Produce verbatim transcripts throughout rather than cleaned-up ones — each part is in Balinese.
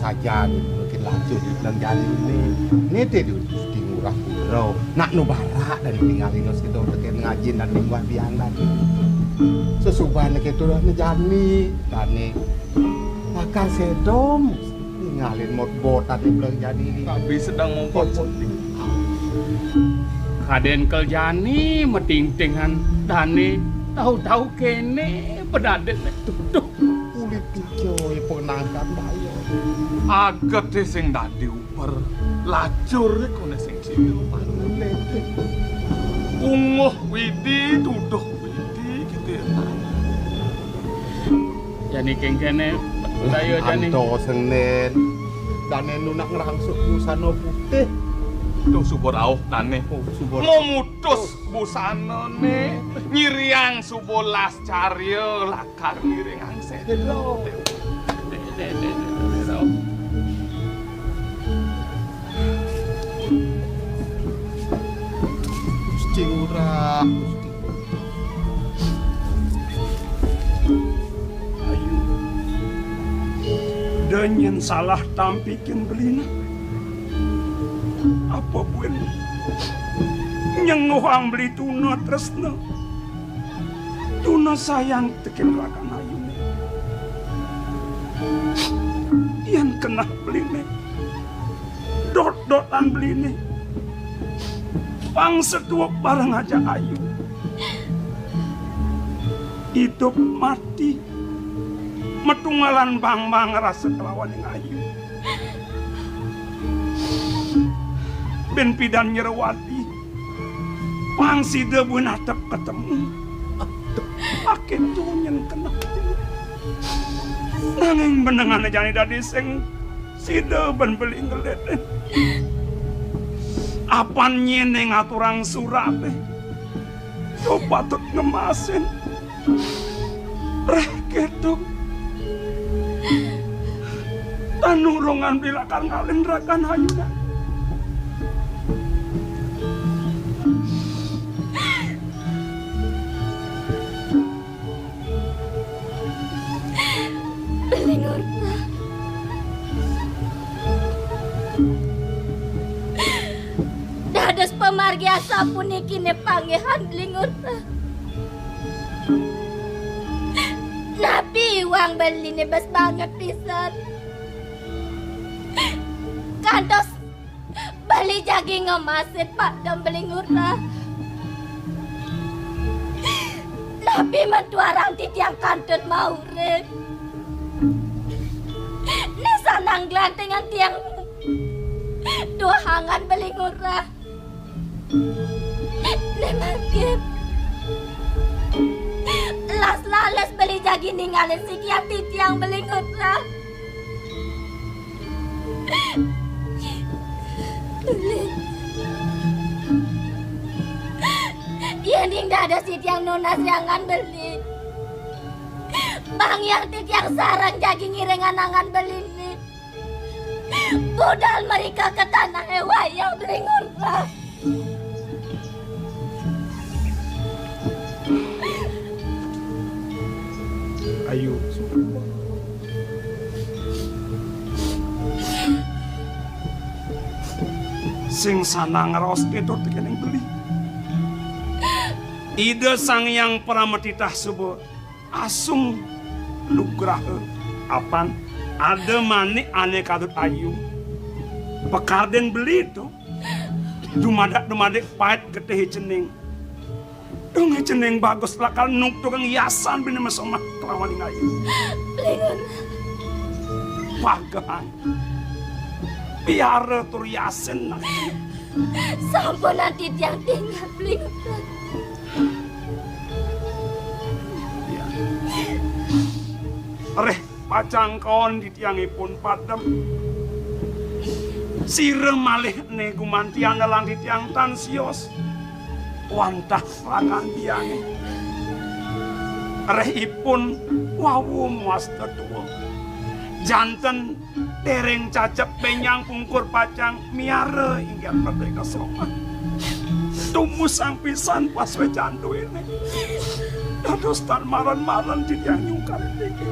Ajan, mungkin lanjut di Blang Jani ini. Ini teh di Gusti Ngurah Pura. Nak nu barak dan tinggal ini sekitar tekén ngajin dan limbah biang tadi. Sesubahan kita dah jani, tani. Bakal sedom. Ngalin mot-botan di Blang Jani ini. Tapi sedang mongkot. Kadén kel jani metingtingan dané, tahu-tahu kéné bedadé tuh. Kulit hijau penangkan bayar. Ageté sing dadi uper, lacur koné sing sida. Unguh widi, duduh widi, gitu ya. Jani kéngkéné, daya jani. Antos, Nén. Dané nu nak ngrangsuk busana putih. Tuh, suba rauh dané. Oh, suba. Memutus busanané, nyiriang suba las carya lakar ngiringang séda. Dék, dék, dék, dék, dék, rauh. Gusti Ngurah, Gusti. Ayu. Da nyén salah tampikin beliné. Apa buin nyenguhang beli tuna tresna. Tuna sayang tekén rakan Ayuné. Yén keneh beliné. Dot-dotan beliné. Pang setuep bareng ajak Ayu. Idup mati. Matunggalan bang-bang rasa kelawan Ayu. Bén pidan nyerewati. Pang sida buin atep ketemu. Akéto nyén keneh. Nanging benengané jani dadi sing sida bén beli ngelit. Apan nyén ngaturang suraté. Yo patut ngemasin. Réh kéto. Tan nulungan beli lakar ngalin rakan Ayuné. Beli Ngurah. Dados pamargi asapuniki né panggihan Beli Ngurah. Napi iwang beliné bes banget pisan. Kantos beli jagi ngemasin padem Beli Ngurah. Napi mentuarang titiang kantun maurip. Né sanang glantengan tiang tuhangan Beli Ngurah. Né mangkin. Las lales beli jagi ningalin sikian titiang Beli Ngurah. Beli. Yén ing dados titiang nunas yangan beli. Bang yang titiang sareng jagi ngiringan angan beliné. Budal mrika ka tanahé wayah Beli Ngurah. Ayu. Sing sanang raos kéto tekéning beli. Ida Sang Hyang Paramatitah suba asung nugraha apan ada manik ané kadut ayu. Pakardin beli to. Dumadak-dumadik pait getihé cening. Dongé cening bagus lakar nuktugang yasan bini mesomah kelawan ing ayu. Beli Ngurah. Pagehang. Piara tur yasin. Sampunang titiang tingal Beli Ngurah. Ya. Réh pacang kaon titiangipun padem. Sira malih né gumantiang nelang titiang tan sios. Wantah pangandiané. Réh ipun wau mawasta tua. Janten déréng cacep bénjang pungkur pacang miara inggih merdéka somat. Tumusang pisan pasuécan duéné. Dados tan maren-maren titiang nyungkal niki.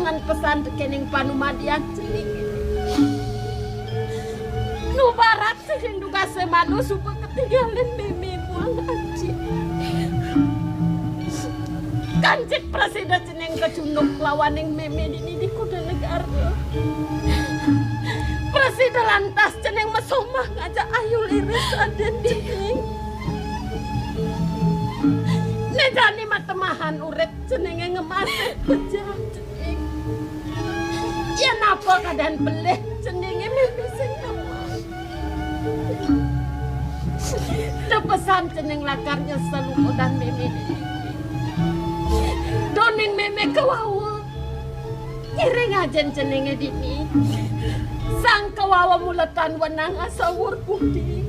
Pesan kéning panumadian cening. Nu barat cening dugasé malu suba ketingalin mémé muang aji. Kancik prasida cening kacunduk lawaning mémé dini di Kuda Negara. Prasida lantas cening masomah ngajak Ayu Liris adin cening. Né jani matemahan urip ceningé ngemasih bejat cening. Yén apa kadén pelih ceningé mémé sing ngemang. Tepesan cening lakar nyesel udan mémé dini. Duaning mémé kawawa. Ngiring ajin ceningé dini. Sang kawawa mula tan wenang asaur budi.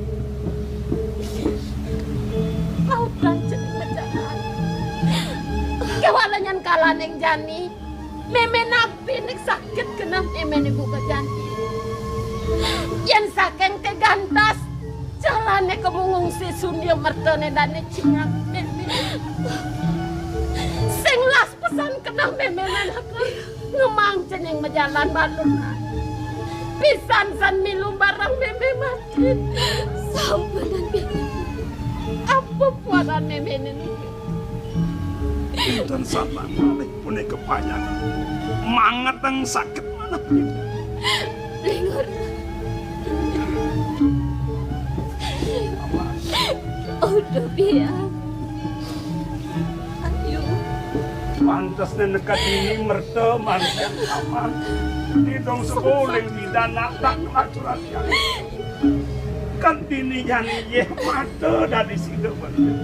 Pautan cening majalan. Kéwala nyén kalaning jani. Mémé napi né sakit keneh mémé né buka jani. Yén saking té gantas, jalané kemungungsi sundia mertané dané cingak mémé. Sing las pesan keneh mémé né lakar ngemang cening majalan malu. Pisan san milu bareng mémé mati. Sampunang. Apa puaran mémé né? Inten saban malih punika panjang mangetang sakit manah. Lingur. Uduh biang. Ayu. Pantes né neked dini merta manten aman. Didong sekoling di danak tak kelacuratian. Kan dini jani yéh mata dadi sida bendé.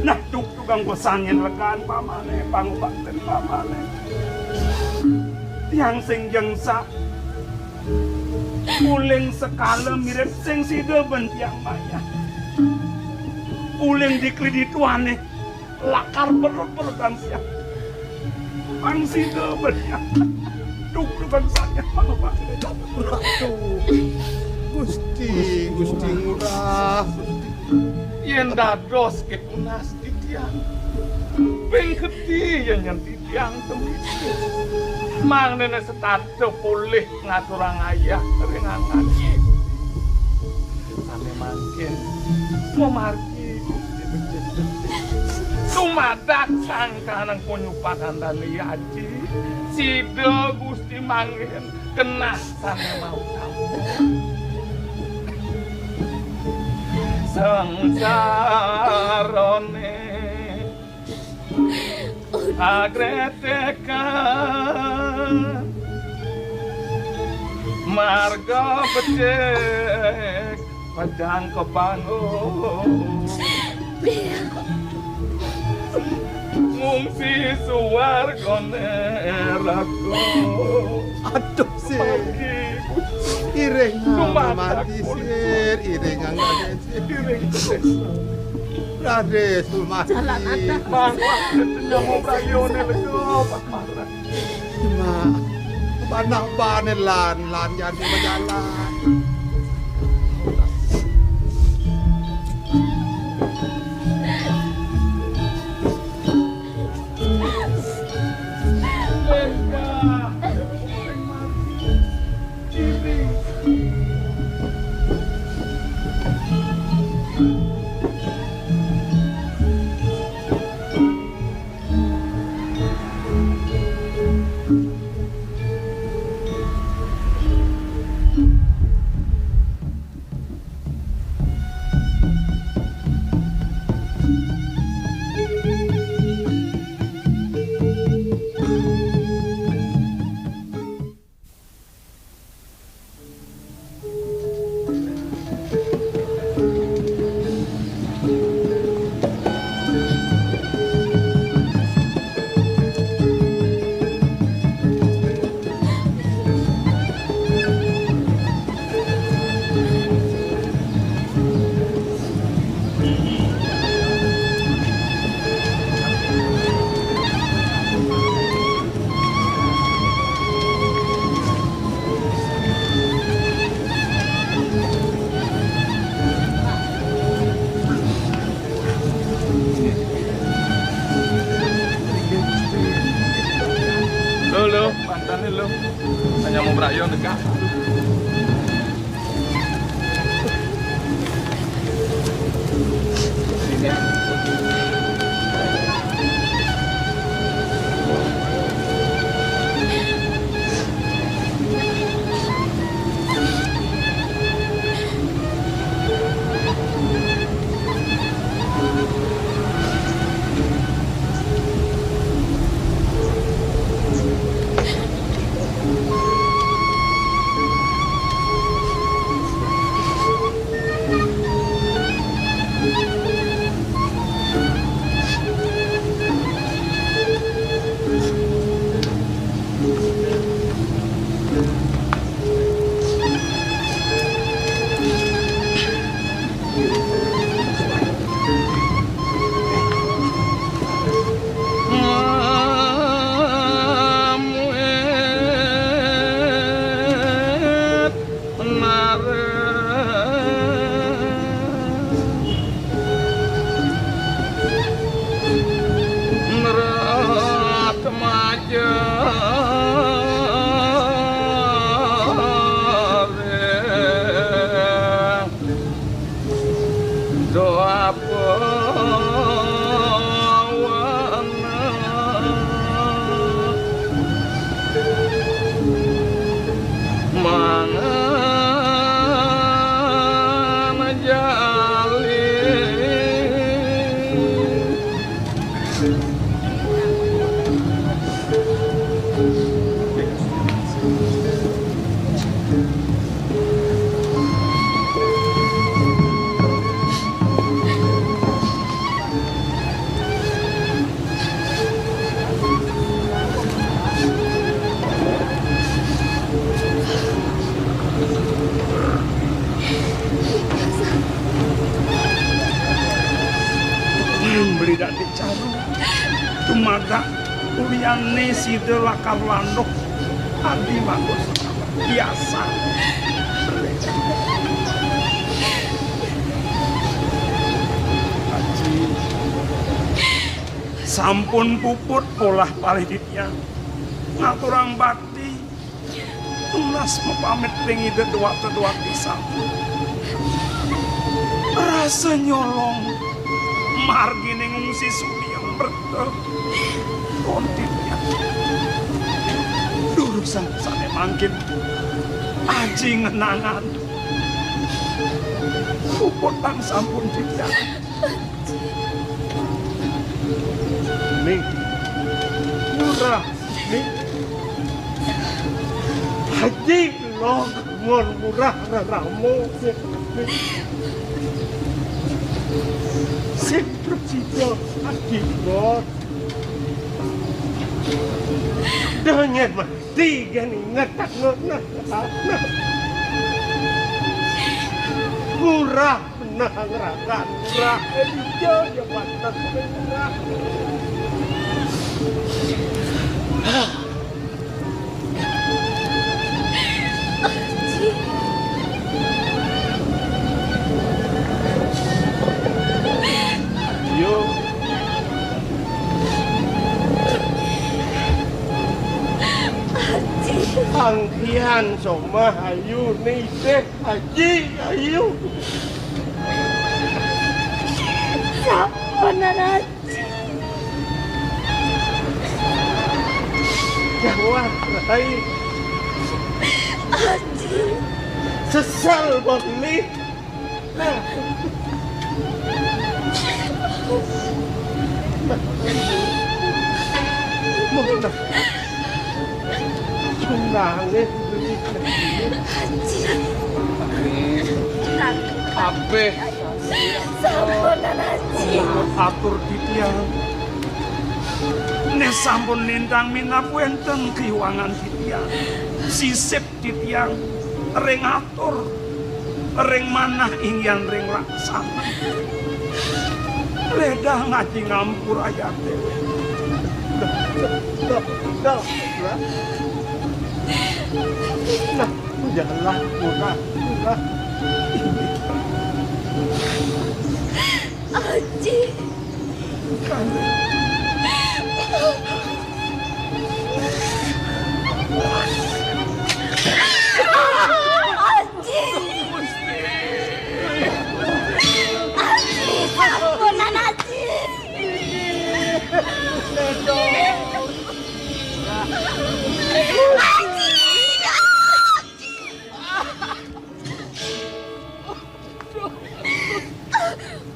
Nah, duk tukang pesangin rekaan pamané, pangubaktin pamané. Tiang sing jengsak, uling sekala mirib sing sida ben tiang mayah. Uling diklidituané lakar berut-berutan siap. Pang sida belian. Duk duk bangsa nya pang bangsa. Ratu. Gusti, Gusti Ngurah. Yén dados ketunas titiang, ping keti yén nyén titiang temisi. Mangdané setata polih ngaturang ayah ring angan. Sané mangkin mamargi Gusti becik-becik. Tumadak sangkaning panyupakan dané aji, sida Gusti mangkin kenah sané mautama. Sangsarané agretekan marga becik padang kepangun. Ngungsi suwargané raga. Aduh, sih. Iring mati sir, iring angkane sir. Iring. Raden Sulmati. Jalan ada. Mangkok nyamuk rayoné lega, Pak Marah. Mak, panah bane lan, lan jadi majalan. Beli dak dicaru. Tumadak uliane sida lakar landuk. Adi bagus. Biasa. Aji. Sampun puput polah palih titiang. Ngaturang bakti. Tunas mapamit ring Ida Dwata Dwati sami. Rasa nyolong margine ngungsi sumiyang merta kontinnya. Durusang sane mangkin aji ngenangan. Puputang sampun titiang. Ning. Murah, Ning. Aji Log, ngon murah reramo. Sing prasida Aji Log. Dengan mati gani ngetak ngetak. Murah. Nah, ngrakan, ngrakan ijo ya pantes ngrah. Yo. Angkian somah ayu nitih. Aji, ayu. Sampun, Aji. Jawab, Rai. Aji. Sesal, Bang Li. Nah. Nangis. Aji. Kabeh. Sampun, Aji. Atur titiang. Nek sampun lintang minab wenten kiwangan titiang. Sisip titiang ring atur, ring manah inggihan ring laksana. Ledang Aji ngampurayang dewek. Nah, nah, nah, nah, nah, jalan, murah, murah. Aji.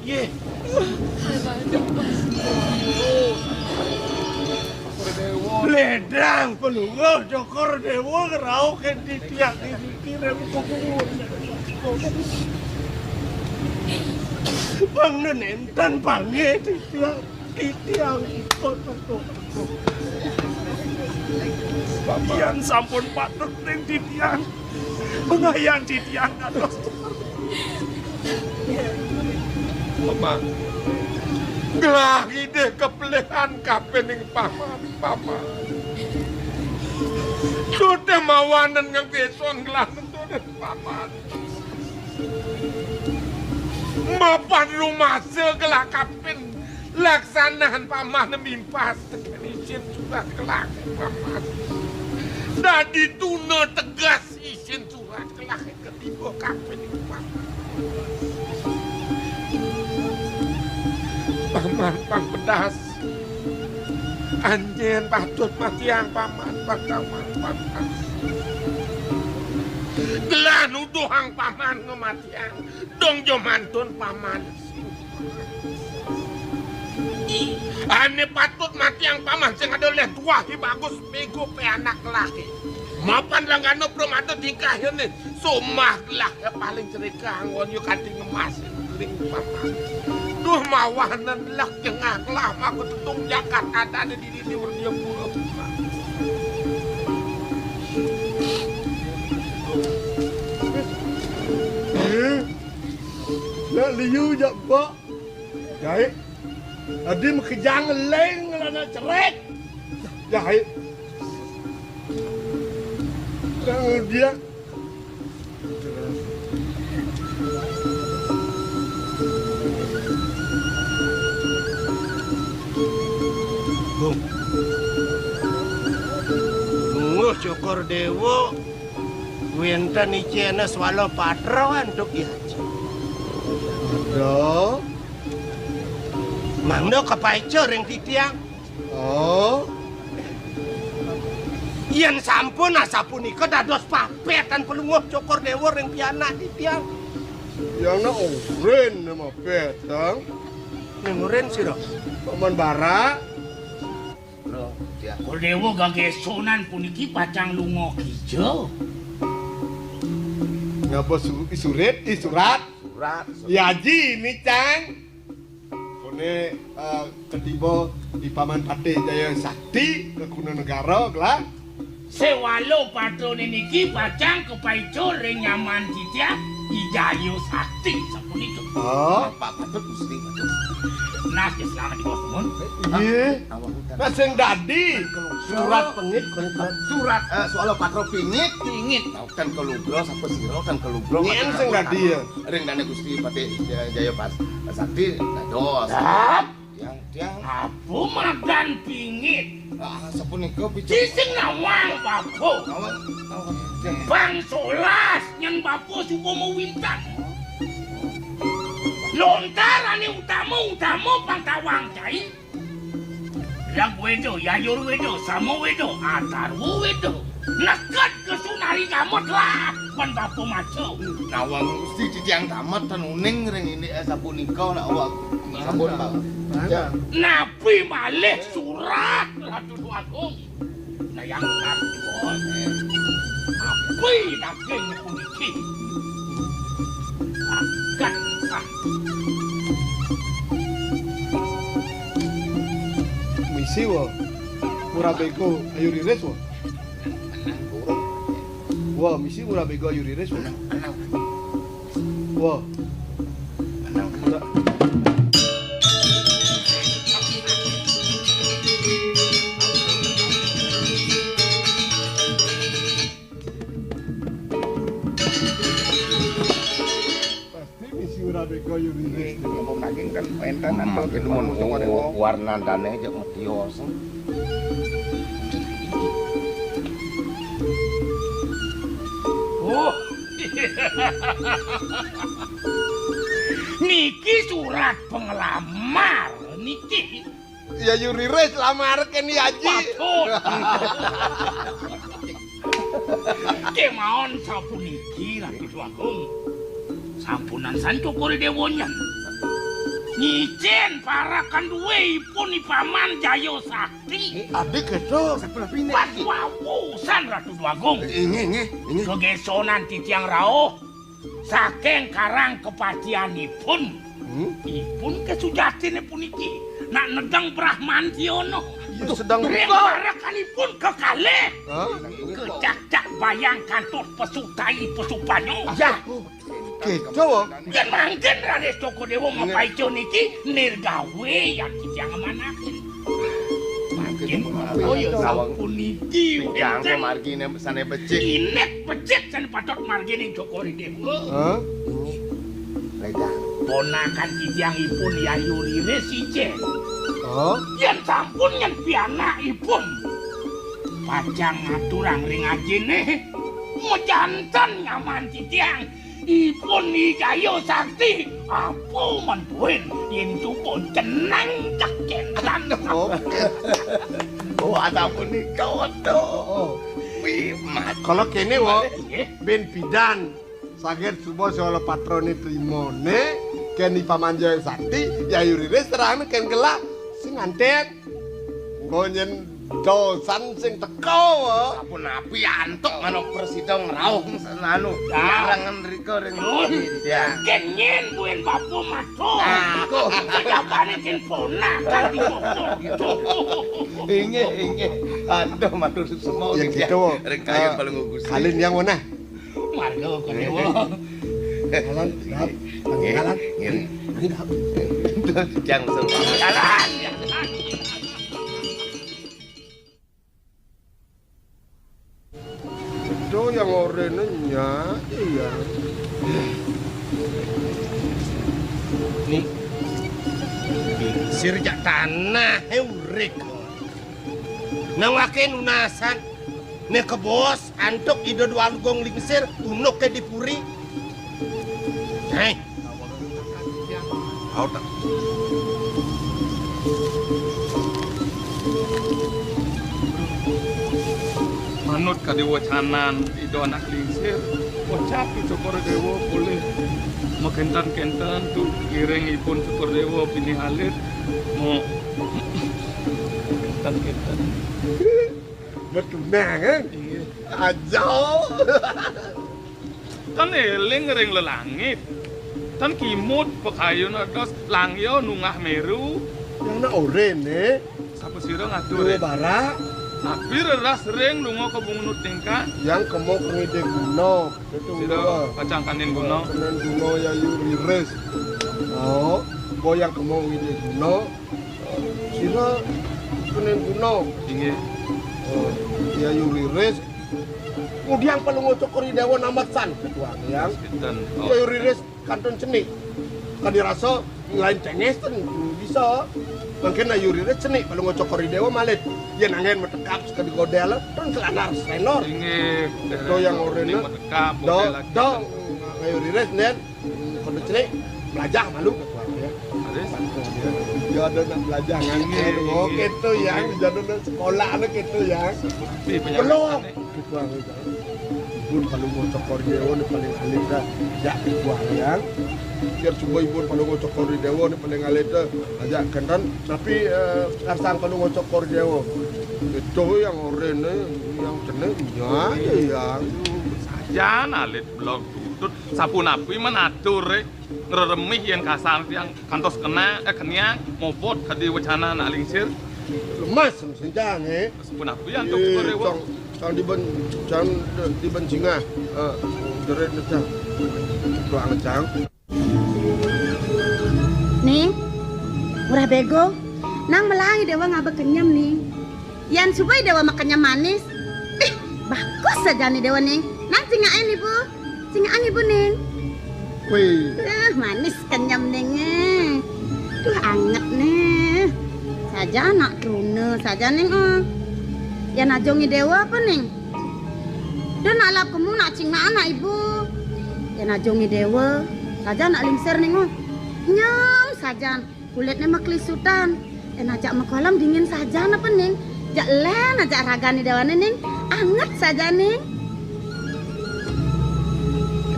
Nggih. Ledang Palungguh Cokor Déwa ngrauh kén titiang niki ring kuburan. Pang nénten panggih titiang, titiang ikut. Paman sampun patut ring titiang. Pengayang titiang dados. Paman. Gelah idih kepelihan kapining paman, paman. Sudah mawanen nggeson gelah nentunin paman. Mapan rumasa gelah kapin laksanan paman mimpas tekén isin surat gelah paman. Dadi tuna tegas isin surat gelah ketiba kapin paman. Paman pang pedas. Anjén patut matiang paman, paman, paman. Gelah nuduhang paman ngamatiang. Dong ja mantun paman. Ané patut matiang paman sing ada olih tuah I Bagus, bego pe anak laki. Mapan langgana pramada tingkahné, somah gelah ya paling cerika anggon ya kanti ngemasin ring paman. Duh mawanan lek jengah gelah maka tetung jagat adané di dini werdia pura. Eh, nak liu jak bak. Jahit. Adi makejang leng lana cerek. Jahit. Kemudian Bung. Mungguh Cokor Déwa wénten icéné swala patra antuk I Haji. Ada. Mangda kapaica ring titiang. Oh. Yén sampun asapunika dados papétan Palungguh Cokor Déwa ring pianak titiang. Pianak urin mapétan. Ning urin sira? Paman Barak. Cokor Déwa gagesonan puniki pacang lunga kija. Ngapa su-, isurit, isurat? Surat. Ya, Ji, ini, Cang. Koné, eh, ketiba di Paman Patih Jaya Sakti, ke Kuna Negara, gelah. Séwala patrané niki pacang kapaica ring nyaman titiang I Jaya Sakti sapunika. Oh. Pak patut Gusti, patut. Nah, ya, selamat di bawah, Mun. Iya. Nah, sing dadi surat pengit, surat, eh, soal patra pingit. Pingit. Tau kan kalugra, sapa sira kan kalugra. Nyén sing dadi, ya? Ring dané Gusti Patih Jaya, Jaya Pas-, Sakti dados. Tiang, tiang. Apa madan pingit? Ah, sapunika bicara. Sing nawang bapa. Nawang, nawang. Bang solas nyén bapa suba mawintan. Lontar ané utama, utama pang tawang cai. Lag Weda, Yayur Weda, Sama Weda, Atarwa Weda. Neked ka Sunari Gamet lah, ban bapa maca. Nawang Gusti titiang tamat tan uning ring indik sapunika nak awak. Sampun, Pak. Napi malih surat Ratu Déwa Agung? Nayang Ratu Déwa. Napi daging puniki? Agat, ah. Misi wa. Murabego ayu riris wa. Wa, misi murabego ayu riris wa. Wa. Pasti misi ora bego yo riris. Ngomong daging kan enten. Hmm, atau itu mun warnandane aja medios. Oh. Niki surat penglamar niki. Ya, yu riris lamar kén Aji. Patut. Kemawon sapuniki, Ratu Agung. Sampunan santo kore dewa nyen. Nyicén parekan duwé ipun I Paman Jaya Sakti. Adi kéto. Pas wawusan Ratu Déwagung. Inggih, inggih, inggih. Gegésonan titiang rauh saking karang kapatihanipun. Hmm? Ipun kasujatiné puniki nak nedeng Brahmantiyana. Iya, sedeng ring parekanipun kekalih. Hah? Kecakcak bayang kantos pesutai pesupanyo. Ya. Kéto. Yén mangkin Raden Cokor Déwa mapaica niki nirgawé yang titiang amanahin. Mangkin kaya sapuniki. Titiang wénten marginé sané becik. Inek becik sané patut margining Cokor Déwa. Hah? Inggih. Ledang. Ponakan titiangipun Yayu Riris icén. Hah? Yén sampun nyen pianakipun, pacang ngaturang ring ajiné, majanten nyaman titiang. Ipun Wijaya Sakti, apa mentuin yén tubuh jeneng cek kéntan. Oh. Oh, ada punika, waduh. Oh. Wimat. Kalau kéné, wo, nggih, bin pidan. Saget suba sala patrané trimané, kén I Paman Jaya Sakti, Yayu Riris terang kén gelah sing nganten. Engko nyén dosan sing teka, wo. Sapunapi antuk manuk prasida ngrauh anu, ah, marangan rika ring. Ya. Kén nyén buin bapa matur. Ah, kok. Pejabané kén ponakan di bapa. Inggih, inggih. Aduh, matur suksma. Ya, gitu. Ring kayun, ah, paling gugus. Kalin yang mana? Marga Kodewa. Jalan, Dap. Nggih, jalan. Nggih. Mari, Dap. Jang, Jalan. Itu yang orene nyak, iya. Nih. Sirjak tanah, eh, urik. Nang wake nunasan. Né kebos antuk Ida Dwalugung Lingsir unuké di puri. Hei. Au tak. Manut kadi wacanan Ida Anak Lingsir, kocap Cokor Déwa polih makénten-kénten tu ngiring ipun Cokor Déwa pinih alit. Mo kénten-kénten. Betunangan? Inggih. Aja. Tan éling ring lelangit. Tan kimud pakayun atos langya nunggah meru. Yang nak oren, eh? Sapa sira ngatur? Dua barak. Napi reras ring lunga ka bungut tingkah? Yang kemo pengidih guna. Itu sira guna. Pacang kanin guna. Kanin guna Yayu Riris. Oh, bo yang kemo pengidih guna. Sira kenen guna. Inggih. Oh, Yayu Riris. Kemudian Palungguh Cokor I Déwa nametsan ketua yang. Pinten. Oh. Yayu Riris kantun cenik. Kadi rasa lain cenges ten bisa. Mungkin Yayu Riris cenik Palungguh Cokor I Déwa malit. Yén anggen matekap sekadi godel, ten kelandar selendor. Inggih. Itu yang orene. Matekap, do, model lagi. Do, Yayu Riris, nen. Kono cenik, melajah malu ketua ya. Terus? Ya ada nak melajah ngangen. Inggih, oh, inggih. Gitu ya, inggih. Jadi nak sekolah anak gitu ya. Seperti penyakit. Belum. Ketua ya. Pun kalau mau Cokor Déwa ni paling alit dah. Ya ketua ya. Biar coba ibu kalau mau Cokor Déwa ni paling alit dah. Aja kenten. Tapi eh, sekarang kalau mau Cokor Déwa. Itu yang orene, yang cenik, ya, ya. Sajan alit blog. Tut, sapunapi men atur, eh, ngreremih yén kasar tiang kantos kena, eh, keniang, mobot kadi wacana anak lingsir. Lemas, senjang, eh. Sapunapi antuk Cokor Déwa. Cang, cang diben, cang diben singah. Eh, deret cang. Tuang cang. Ning, murah bego. Nang melai Déwa ngaba kenyem, Ning. Yan subai Déwa makenyem manis. Ih, bagus saja nih Déwa, Ning. Nang cingakin Ibu. Cingakin Ibu, Ning. Wih. Eh, manis kenyem, Ning. Eh. Duh, anget nih. Saja nak truna, saja, Ning. Eh. Yan ajongi Déwa apa, Ning? Dah nak lap kemu nak cingakin anak Ibu. Yan ajongi Déwa. Saja nak lingsir, Ning. Eh. Nyam saja. Kulitné maklisutan. Yén ajak makolam dingin sajan apa, Ning? Jak lén ajak ragané Déwané, Ning. Anget sajan, Ning.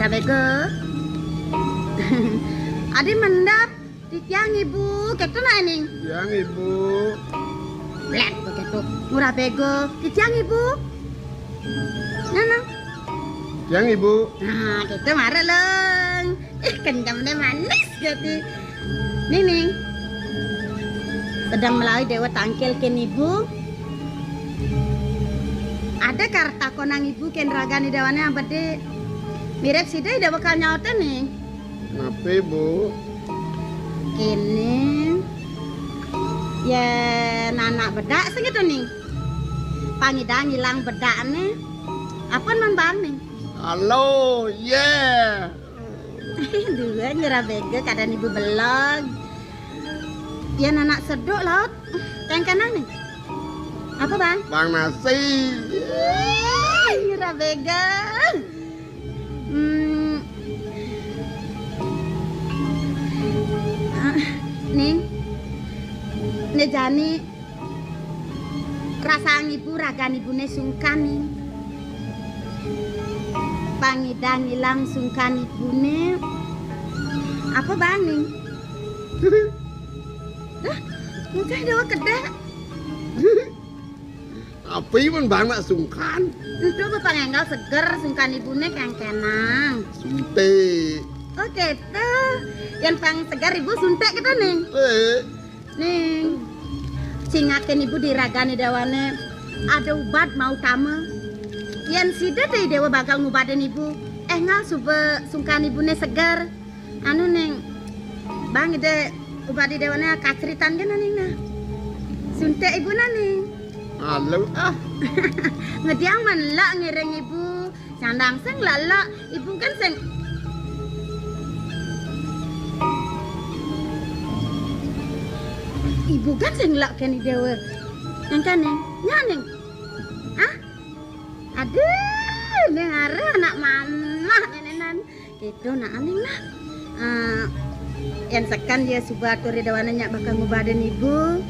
Rabego. Adi mendap. Titiang Ibu, kéto nah, Ning. Titiang Ibu. Blék, kéto. Ngurah béga. Titiang Ibu. Nah, nah. Titiang Ibu. Nah, kéto mara, Leng. Ih, kencemné manis, kéto. Ning, Ning. Sedeng malawi Déwa tangkil kén Ibu. Ada kar takonang Ibu kén ragané Déwané abedé. Mirip sida Ida bakal nyautang, Ning. Napi, Bu? Kéné. Yén anak bedak sing kéto, Ning. Pang Ida ngilang bedakné. Apa man Bang, Ning? Halo, yé. Dua nyerah béga keadaan Ibu belog. Yén anak seduk laut, kéngkénang, Ning. Apa, Bang? Bang nasi. Ih, nyerah béga. Hmm. Ah, Ning. Né jani rasaang Ibu ragan Ibuné sungkan, Ning. Pang Ida ngilang sungkan Ibuné. Apa, Bang, Ning? Hah? Mucah Déwa kedék. Apa man Bang nak sungkan? Ento ba pang énggal seger sungkan Ibuné kéngkénang. Suntik. Oh, kéto. Yén pang seger Ibu suntik kéto, Ning. Eh. Ning. Cingakin Ibu di ragané Déwané ada ubat mautama. Yén sida té Déwa bakal ngubadin Ibu. Énggal suba sungkan Ibuné seger. Anu, Ning, Bang, Ida ubadi Déwané kaceritan kéné, Ning, nah. Suntik Ibu nah, Ning. Malu, ah. Ngediang man lak ngiring Ibu. Sandang sing lak-lak, Ibu kan sing Ibu kan sing lak kén Déwa. Yang kan, Ning? Nya, Ning. Ah? Aduh, Ning, aré anak mamah nénénan. Kéto nah, Ning, nah. Eh, yén seken ya suba atur Déwané nyak bakal ngubadin Ibu.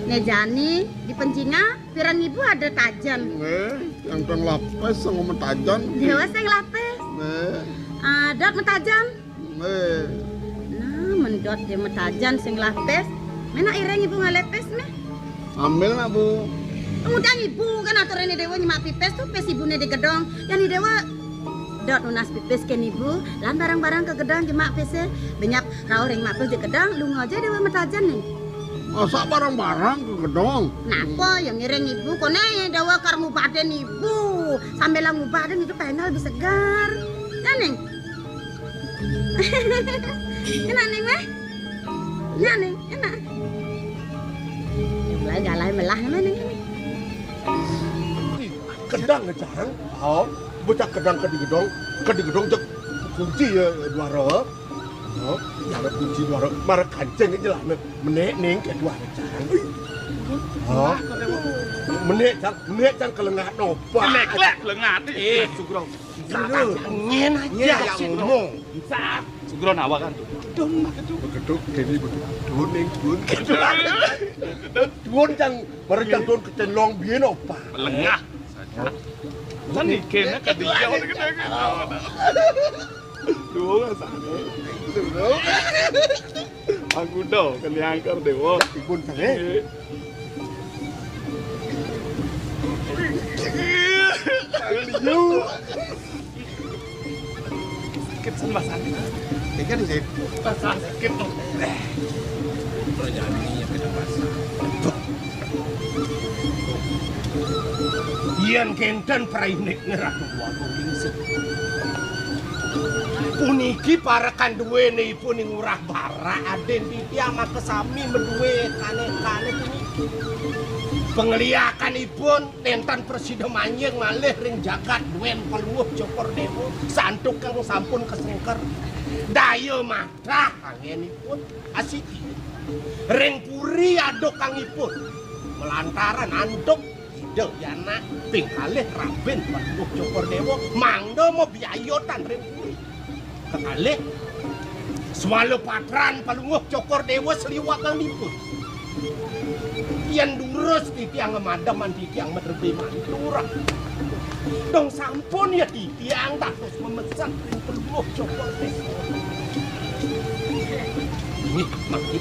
Né jani di penjingah, piran Ibu ada tajen. Né, yang pang lapis sama metajen. Déwa sing lapis. Né. Ah, Dot metajen. Né. Nah, mén Dot ya metajen sing lapis. Ménak iring Ibu ngalih pis, méh. Ambil nak, Bu. Ngundang Ibu kan aturé Déwa nyemak pipis to, pis Ibuné di gedong. Yén Déwa, Dot nunas pipis kén Ibu, lan bareng-bareng ka gedong nyemak pisé. Benyap rauh ring mak pis di gedong, lunga ja Déwa metajen, Ning. Masa bareng-bareng ka gedong? Napa ya ngiring Ibu, koné Déwa kar ngubadin Ibu. Sambil ngubadin Ibu pang énggal lebih seger. Ya, Ning? Enak, Ning, méh? Ya, Ning, enak. Mulai galai melah, méh, Ning, Ning. Kedang ngejang. Oh, bocah kedang ka di gedong, ka di gedong jeg kunci ya duara. Oh, ya kunci duara, mara kancing aja lah. Menék, Ning, ka duara jang. Oh. Menék jang, menék jang kelengat nopa. Menék, lek, kelengat. Eh, Sugro. Nyén aja. Nyén aja ngomong. Sugro nawa kan tuh. Dong, betul, kéné betul. Duun, Ning, duun. Duun jang, mara jang duun kecén long biyen apa? Lengah. Kan ikéné ka dia. Duun, sana. Aku dah, kan yang kar Déwa. Ipun, kan, eh? Sakit, San, Mas, sakit. Sakit, Mas, sakit. Mas, sakit, no. Perjalanan yang kita pasang. Yén kénten prainik ngeratu waduh lingsir. Puniki parekan duéné ipun ing Ngurah Barak, adin titiang makasami madué kané-kané puniki. Pangliakanipun nénten prasida manjing malih ring jagat duén Palungguh Cokor Déwa, santukan sampun kasengker. Daya madrah anggénipun asiki. Ring puri adukangipun, malantaran antuk Ida Yana ping kalih rabin Palungguh Cokor Déwa, mangda mabiayatan ring puri. Kekalih, swala patran Palungguh Cokor Déwa sliwakangipun. Yén durus titiang ngemademan titiang madrebé mantura. Dong sampun ya titiang dados mameset ring Palungguh Cokor Déwa. Nggih, mangke.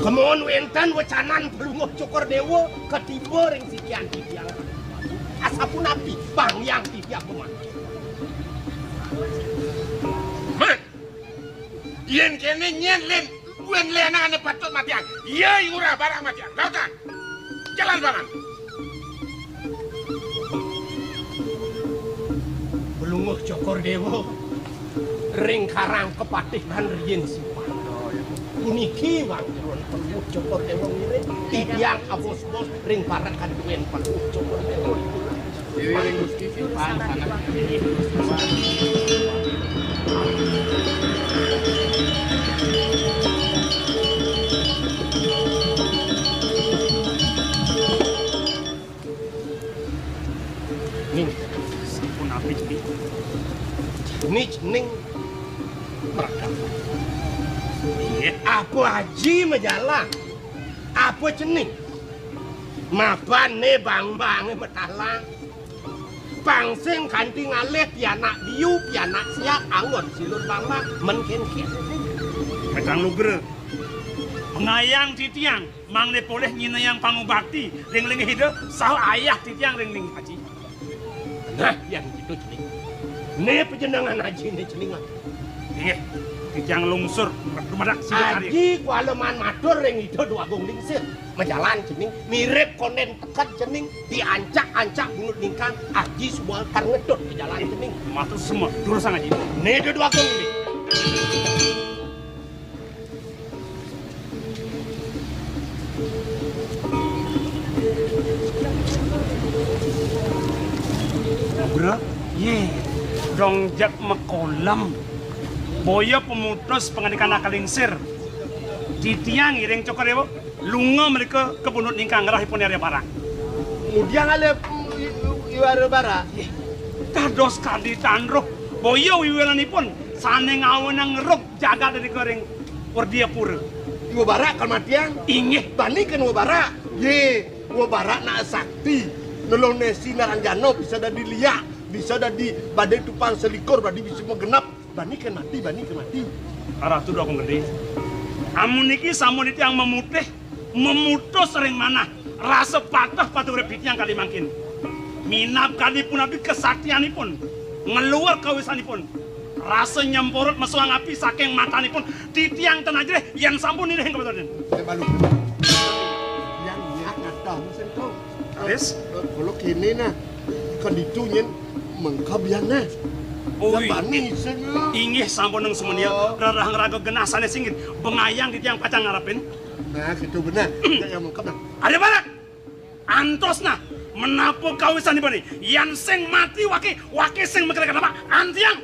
Kemon wenten wecanan Palungguh Cokor Dewa katiba ring sikian titiang. Asapunapi panggiang titiang paman? Man, yen kene nyen len, wen lenang ane patut matiang. Iya, iya, ora barang matiang. Lautan. Jalan, Paman. Palungguh Cokor Dewa ring Karang Kepatihan riin siwah. Puniki wang jeroan Palungguh Cokor Dewa ngiring, titiang abos-bos ring parekan duén Palungguh Cokor Dewa. Ning, sampun apik, Ning. Ning, Ning. Mragap. Inggih. Apa aji majalan? Apa cening? Mapan né bang-bangé matalang. Pang sing kanti ngalih pianak biu, pianak siap, anggon silur bang-bang, men kénkén. Kadang lugra. Pengayang titiang, mangda polih nyinayang pangubakti ring linggih Ida, saha ayah titiang ring linggih Aji. Nah, yan gitu, cening. Né pajenengan ajiné, cening. Inggih, titiang lungsur dumadak sida karya. Aji kuala maan matur ring Ida Déwa Agung Lingsir. Majalan, cening, mirib kondén teked, cening, diancak-ancak bungut ningkang, aji suba kar ngedot ka jalan, cening. Matur sembah, durusang, Aji. Né Ida Déwa Agung, cening. Bro, yé, dong jak makolem. Boya pamutus pangandikan Aka Lingsir. Titiang ngiring Cokor Déwa, lunga mrika ka bungut ningkang ngrah ipun Arya Barak. Ngudiang alih, mm, i-, i-, Arya Barak? Yé, dados kadi tandruh. Boya wiwilanipun sané ngawenang ngeruk jagat ring Werdiapura. Déwa Barak kan matiang? Inggih. Bani kan Déwa Barak? Yé, Déwa Barak nak sakti. Nulung Nési Naranjana bisa dadi liak, bisa dadi badé tupang selikur, badé bisa magenep. Bani kan mati, bani kan mati. Ratu Déwa Agung Gedé. Amun niki sampun titiang mamutih, mamutus ring manah. Rasa pateh patih urip titiang kadi mangkin. Minab kadi punapi kasaktianipun, ngluar kawisanipun. Rasa nyempurut mesuang api saking matanipun. Titiang tan ajrih yén sampun nilih ing kapatutan. Saya malu. Yang niat ngadah mesin tuh. Wis. Kalau kene nah, kan ditu nyén mengkab yang nah. Oi. Yang bani sing. Inggih sampun nang sumenia. Oh. Rerah ngraga genah sané singgit. Bengayang titiang pacang ngarepin. Nah, gitu benar. Yang mengkab nah. Ada barak. Antos nah, menapa kawisanipun? Yan sing mati wake, wake sing makira kenapa? Antiang.